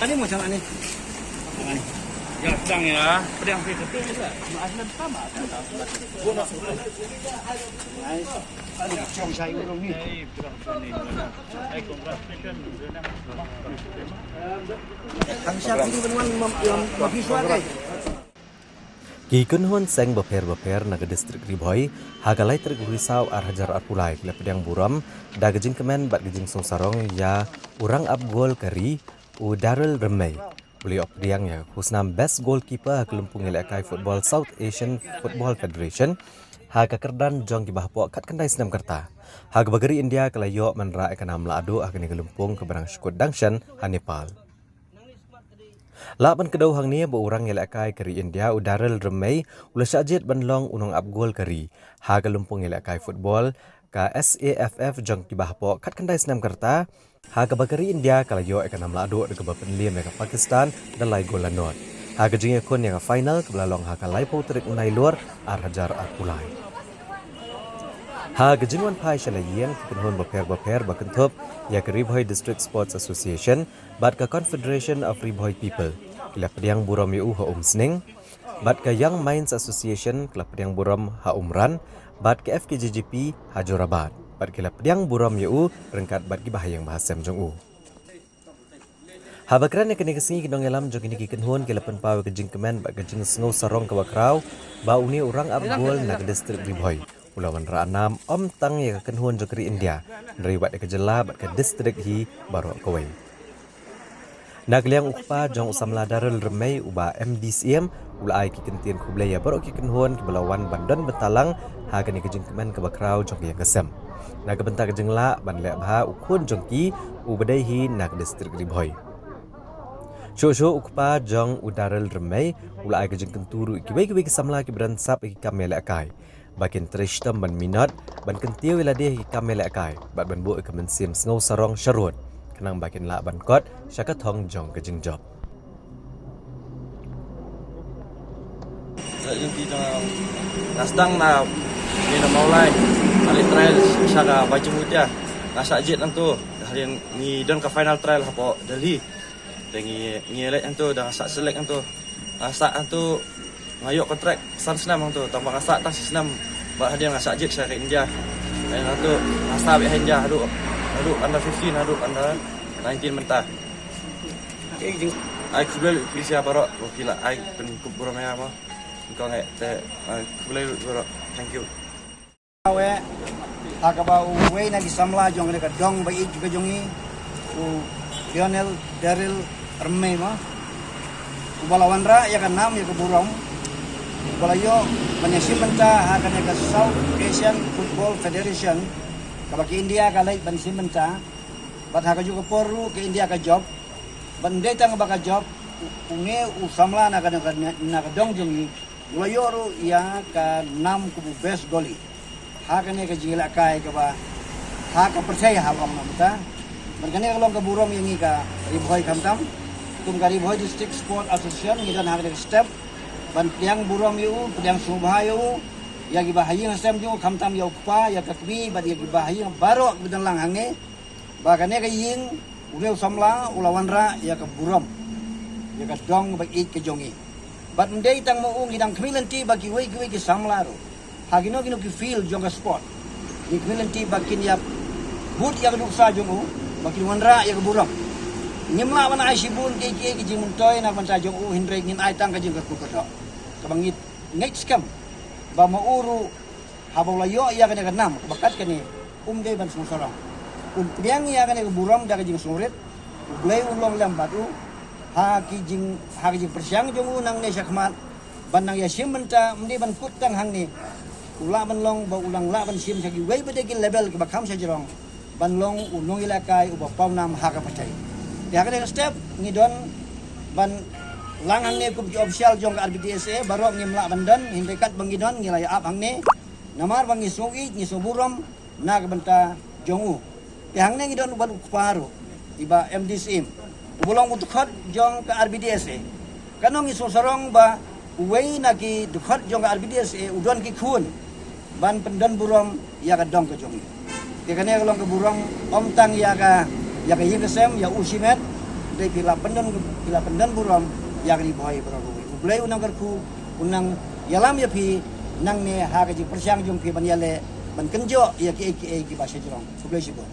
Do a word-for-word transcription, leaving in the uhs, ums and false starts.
Ani mo sang ani. Ani. Ya, sang ya. Pedang sih, tapi juga. Maaf, lem sama. Hey, pedang sini. Hey, congratulations. Ang siya, hindi mo naman ma-, ma-, ma-, ma-, Ki kynhun seng bapher bapher na ka distrik Ri Bhoi, ha ka lai tarik u Risaw ar hajar arphew lai ki la pdiang burom da ka jingkmen bad ka jingsngewsarong ïa u rangap gol ka ri, u Daryl Rymmei, u la ïoh pdiang ïa ka khusnam Best Goalkeeper ha ka lympung ïalehkai Football South Asian Football Federation ha ka kyrdan jong kiba hapoh khatkhyndai snem ka rta, ha kaba ka ri India ka la ïoh wanrah ïa ka nam lahduh ha kane ka lympung kaba dang shu kut dang shen ha Nepal. Lah ban kdew hangne ba u rangïalehkai ka ri India u Daryl Rymmei u la shah jied ban long u nongap gol ka ri ha ka lympung ïalehkai football ka S A F F jong kiba hapoh khatkhyndai snem ka rta, ha kaba ka ri India ka la ïoh ïa ka nam lahduh da kaba pynliem ïa ka Pakistan da lai gol la nod ha ka jingïakhun ïa ka final kaba la long ha ka laiphew tarik u Nailur ar hajar arphew lai. Ha ka jingwan phai sha la ïing ki kynhun bapher bapher ba kynthup ïa ka Ri Bhoi District Sports Association bad ka Confederation of Ri Bhoi People ki la pdiang burom ïa u ha Umsning, bad ka Young Minds Association ki la pdiang burom ha Umran, bad ka F K J G P ha Jorabat, bad ki la pdiang burom ïa u ryngkat bad kiba ha ïing ba ha sem jong u. Haba kren ïa kane ka sngi, ki nongïalam jong kine ki kynhun ki la pynpaw ïa ka jingkmen bad ka jingsngewsarong kaba khraw ba une u rangap gol na ka distrik Ri Bhoi u la wanrah nam ym tang ïa ka kynhun jong ka ri India, hynrei wat ïa ka jylla bad ka distrik hi baroh kawei. Na ka liang u kpa jong u samla Daryl Rymmei, u Bah M D Syiem, u la ai ki kyntien khublei ïa baroh ki kynhun kiba la wan ban don bynta lang ha kane ka jingkmen kaba khraw jong ka ïing ka sem na ka bynta ka jinglah ban leh bha u khun jong ki uba dei hi na ka distrik Ri Bhoi. Shuh shuh u kpa jong u Daryl Rymmei u la ai ka jingkyntu ruh ïa kiwei kiwei ki samla kiba don sap ïa ki kam ïalehkai ba kin trei shitom ban minot ban kyntiew ïa lade ha ki kam ïalehkai bad ban buh ïa ka mynsiem sngewsarong sharud khnang ba kin lah ban kot sha ka thong jong ka jingjop. Sa jong ki jong nga sdang na ni na Mawlai. Nga leh trial sha ka Baichung Mutia. Nga shah jied nangto. Hadien ngi don ka final trial hapoh Delhi. Te ngi, ngi leh nangto, da nga shah select nangto. Nga shah nangto, nga ïoh contract san snem nangto. Tang ba nga shah tang shi snem. Bad hadien nga shah jied sha ka India. Te nangto nga shah beit ha India haduh, haduh under fifteen, haduh under nineteen mynta. Ai khublei phi sha baroh, ba phi la ai pynkup burom ïa nga mo. Kong eh, te, ai khublei baroh. Thank you. Awe, ha kaba uwei na ki samla jong ka dong ba ïeit ka jong ngi, u Lionel Daryl Rymmei mo, uba la wanrah ïa ka nam ïa ka burom, uba la ïoh ban ïashim bynta ha kane ka South Asian Football Federation, kaba ka India ka leit ban shim bynta. Bad ha kajuh ka por ruh ka India ka jop. Bad ym dei tang ba ka jop, u, une u samla na ka, na ka, na ka dong jong ngi u la ïoh ruh ïa ka nam kum u best goalie ha kane ka jingïalehkai kaba ha ka pyrthei ha ong na mynta. Bad kane ka long ka burom ïa ngi ka Ri Bhoi khamtam. Kum ka Ri Bhoi District Sport Association ngi don ha kane ka step ban pdiang burom ïa u, pdiang sngewbha ïa u, ïa kiba ha ïing ha sem jong u khamtam ïa u kpa, ïa ka kmie bad ïa kiba ha ïing baroh kiba don lang hangne. Ba kane ka ïing, une u samla u la wanrah ïa ka burom ïa ka dong ba ïeit ka jong ngi. Bad ym dei tang ma u, ngi dang khmih lynti ba kiwei kiwei ki samla ruh ha kino kino ki field jong ka sport. Ngi khmih lynti ba kin ïa bud ïa ka nuksa jong u, ba kin wanrah ïa ka burom. Ngim lah ban ai shibun kiei kiei ki jingmyntoi na ka bynta jong u, hynrei ngin ai tang ka jingkyrkhu kyrdoh. Kaba ngi ngeit skhem ba ma u ruh haba u la ïoh ïa kane ka nam kaba kat kane, um dei ban sngewsarong. Un pdiang ïa kane ka burom da ka jingsngewrit. U Blei un long lem bad u ha ki jing, ha ki jingpyrshang jong u nangne shakhmat, ban nang ïashim bynta, ym dei ban kut tang hangne. U lah ban long ba u nang lah ban shim sha kiwei pat de ki level kiba kham shajrong, ban long u nongïalehkai uba pawnam ha ka pyrthei. Te ha kane ka step ngi don ban lang hangne kum ki official jong ka R B D S A, baroh ngim lah ban don, hynrei katba ngi don ngi la ïa ap hangne. Namar ba ngi sngew ïeit, ngi sngew burom na ka bynta jong u. Te hangne ngi don u bad u kpa ruh, i Bah M D Syiem, uba long u dkhot jong ka R B D S A. Kano ngi sngew sarong ba uwei na ki dkhot jong ka R B D S A u don ki khun ban pyndon burom ïa ka dong ka jong ngi. Te kane ka long ka burom ym tang ïa ka, ïa ka ïing ka sem, ïa u shimet, Phi la pyndon, phi la pyndon burom ïa ka Ri Bhoi baroh kawei. U Blei un nang kyrkhu, un nang ïalam ïa phi nangne ha ka jingpyrshang jong phi ban ïaleh ban kynjoh ïa kiei kiei kiba shajrong. Khublei shibun.